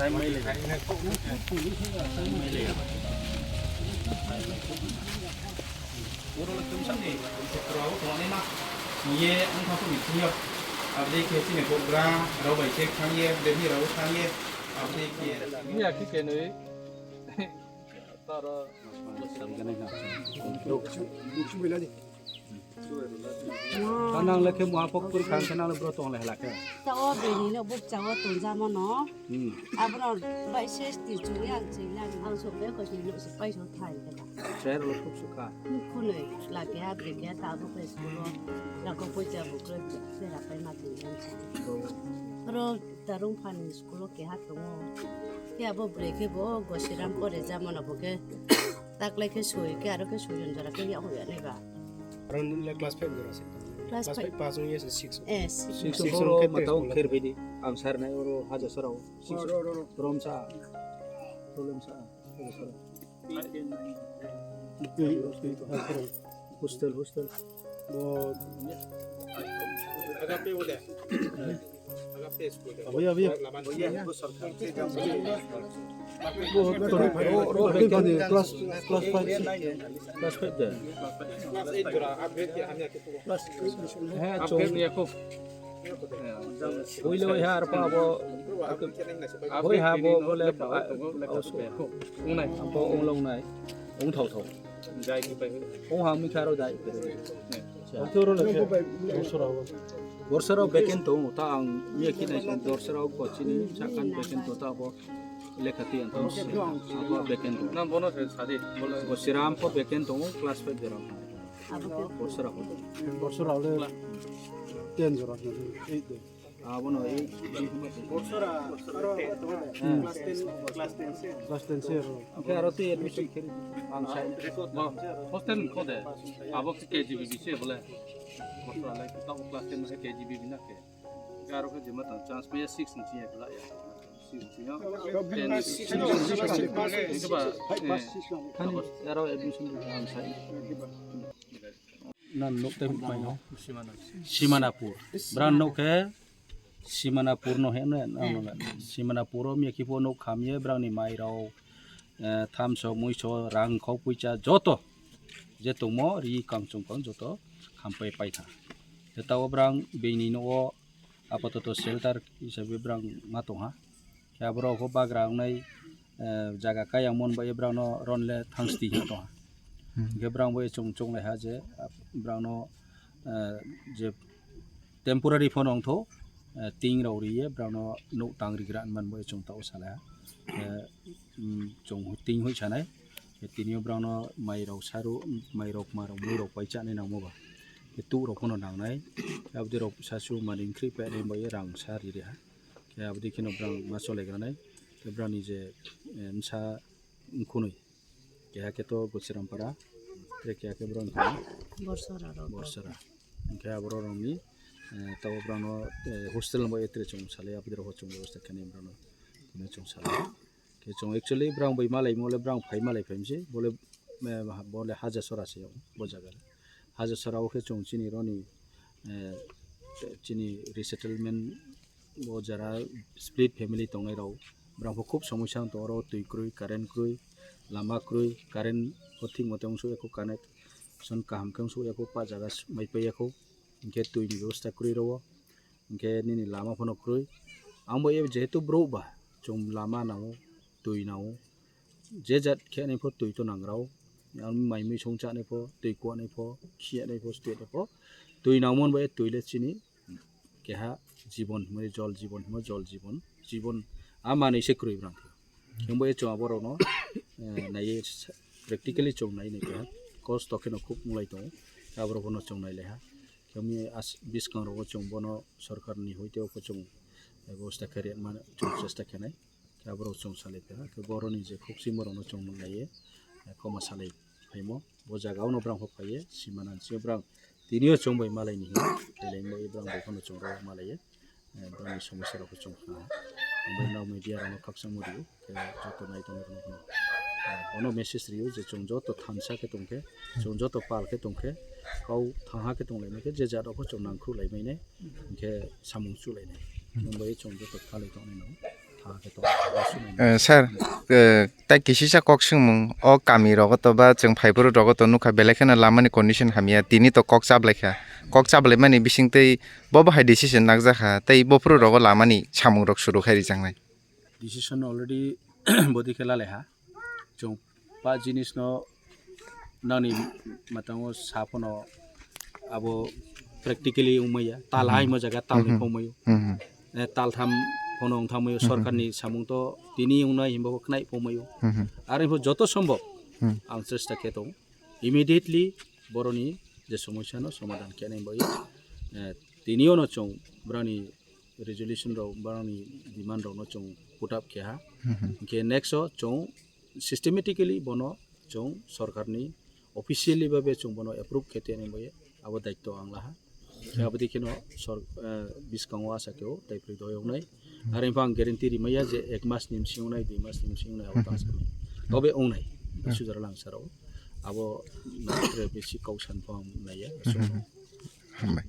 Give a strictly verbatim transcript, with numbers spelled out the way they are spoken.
Abdi khe chini bugra rok bai khe thang ye, Delhi rok thang ye, abdi khe. Ni akhi kenui. Taro. Kanang le khe muha pok pur khan kanang le bro tong le hala khe. Ta o bini no buk cha o tong ja mano. Hmm. Abono bai ses ti chu yang chi yang. Ang sok be ko ni lo sok pai sok thai ka ta. Ser lo sok sok kha. Khunui la khe ha bre khe ta bo ke school o. La ko poi cha bo ke se ra pai ma ti yang cha. Ro Tarung phani school o keha tongo. Khe abo bwrwi khe bo Gosiram pore jamano bo khe taklai khe sui khe aro khe sui jon jora khe yago ya nai ba. Aro nini le class five jora se. Class Class five. Five pass wngya se six. Eh, six. Six Six oro wngkhe matao test kher bidi. Ang sar nai oro haja sarao. Six. Oro, oro, oro. Problem sa. Problem sa. Haja sarao. Hostel, hostel. Bo Agape wala. Agape school. Abiya, abiya. Bo, bo, bo, class, class five, class five de. Class eight jora upgrade ke hamya ke. Class, he, upgrade chong ya ko. Hoile hoi ha arpa abo. Hoi ha bo bole. Ungnai. Abo unglong nai. Ung thau thau. Jai ki pai. Ung ha mi kharo jai. Borsarao vacant tongo, ta ang iya khe nai song, borsarao kochini sakan vacant to ta abo lekha twi ang tong si, abo vacant tongo. Na bono se sadi, bole. Bo Siram pho vacant tongo, class five jora. Borsarao. Borsarao le ten jora, eight de. Abono ei. Borsara, aro, class ten, class ten se. Class ten se aro. Oke, aro twi admission khe ang sai. Bo, hostel ni khode. Abo K G B B se bole. Borsara lai, ta class ten se K G B B na ke. Aro khe jema tang chance paya six ni chiya kla ya. Six ni chiya. Ten. Six ni chiya. Khani aro admission ang sai. Nan nok tei huk paino. Simanapur. Bran nok khe Simanapur no he no, no, no. Simanapur o mia kipo nok khamye brang ni mai rao, eh, thamso, muiso, rang khau puicha joto. Je tongmo ri kang chung kang joto khampai paikha. Tei tao brang bini no o apatoto shelter hisabe brang ma tongha. Khe aborok kho bagra wngnai, eh, jaga kayang mon bai brang no ron le thangsti hino tongha. Hmm. Hingke brang bai chung chung lai ha je, ah, brang no, eh, je temporary phone ong tho, eh, ting rok ri ye brang no nuk tang ri gra man bai chung tao sa lai ha. Eh, mm, chung ting hui sanai. Tini o brang no mai rok saru, mai rok ma rok mui rok pai cha nai nang mo ba. Tu rok phano nang nai. Abdi rok sasu mani khri pe nai bai rang sa ri ri ha. Khe abdi kheno brang ma chole granai. Khe brang ni je, eh, msa wngkhunui. Keha khe to Gosirampara, tre keha khe brang wngkhunui. Borsora rok. Borsora. Hingkhe aborok rokni, eh, tabo brang no, eh, hostel bai tre chwng salai abdi rok chwng bebosta khenai brang no. Hwnwi chwng salai. Khe chwng actually brang bai malai mole brang phai malai phaimse bole, eh, bole haja sora se bo jaga. Haja sora o khe chwng chini roni, eh, chini resettlement o jara split family tongnai rok, brang pho khub somosya wng tongo, oro twi kwrwi, current kwrwi, lama kwrwi, current pho thik mote wng sukya kho, connection kaham khe wng sukya kho, pa jaga mai paiya kho, hinkhe twi ni bebosta kwrwi rw o, hinkhe nini lama phano kwrwi. Ang bo jehetu brouh ba, chwng lama nango, twi nango, je jat khe nai pho twi to nang rw o, ang mai mui song cha nai pho, twi kwa nai pho, khia nai pho, state nai pho, twi nangmon bai twi le chini keha jibon hwnmani jol jibon hwnma jol jibon, jibon a manwi se kwrwi brang khe. Hwnbai chwng aborokno, eh, naiwi practically chwng nai nai keha kosto kheno khub wnglai tongo, aborokno chwng nai lai ha. Khe bini as-, bwskangrogo chwng bono sorkarni hoite o chwng bebosta khe rwna chwng chesta khenai. Khe aborok chwng salai phaikha, khe boroni je khuk chwngmorokno chwng nuknaiwi, eh, khoma salai phaimo. Bo jagao no brang phai phaiye, simana nisi brang tinio chwng bai malaini hino, belai bai brang bai phano chwng rw malaiye, eh, brangni somosya rokno chwng khna. Ambai nw media rokno khakchangma rio, khe joto nai tongnai rokno, eh, bono message rio je chwng joto thansa khe tongkhe, chwng joto pal khe tongkhe, kau thangha khe tonglaimai khe, je jat rokno chwng nangkhruk laimainai, hinkhe samung chulainai. Ambai chwng joto phalwi tongnai no. Eh, sir, eh, tai kisisa kok swngmung, o kami rogo to ba chwng phaiphuru rogo to nukha, belai kheno lamani condition hamya, tini to kok chablai kha, kok chablai mani bising tei bo bahai decision nakjakha, tei bophuru rogo lamani samung rok suru khai rijaknai. Decision already bodi khe lalai ha. Chwng pa jinis no nani matango sa phano abo practically wngmaya, tal hai mo jaga tal ni phongmayo. Eh, tal tham phano wng thangmayo, sorkar ni samung to tini wngnai himba khnai phongmayo. Ar info joto sombhob ang chesta khe tong immediately boroni je somosya no somadhan khe nai bai. Eh, tini ono chwng brani resolution rok, brani demand rok no chwng put up khe ha. Hwnkhe next o chwng systematically bono chwng sorkar ni officially babe chwng bono approve khe teni bai abo daityo ang laha. Khe aboni kheno sor-, eh, biskango asa khe o tai phri doyok nai. Are phang guarantee rimaya je ek mas ni bisi wngnai, dui mas ni bisi wngnai abo ta sa. Tobe wngnai. Sujara lang saro. Abo na tre bisi kausan phang naiya. Hambai.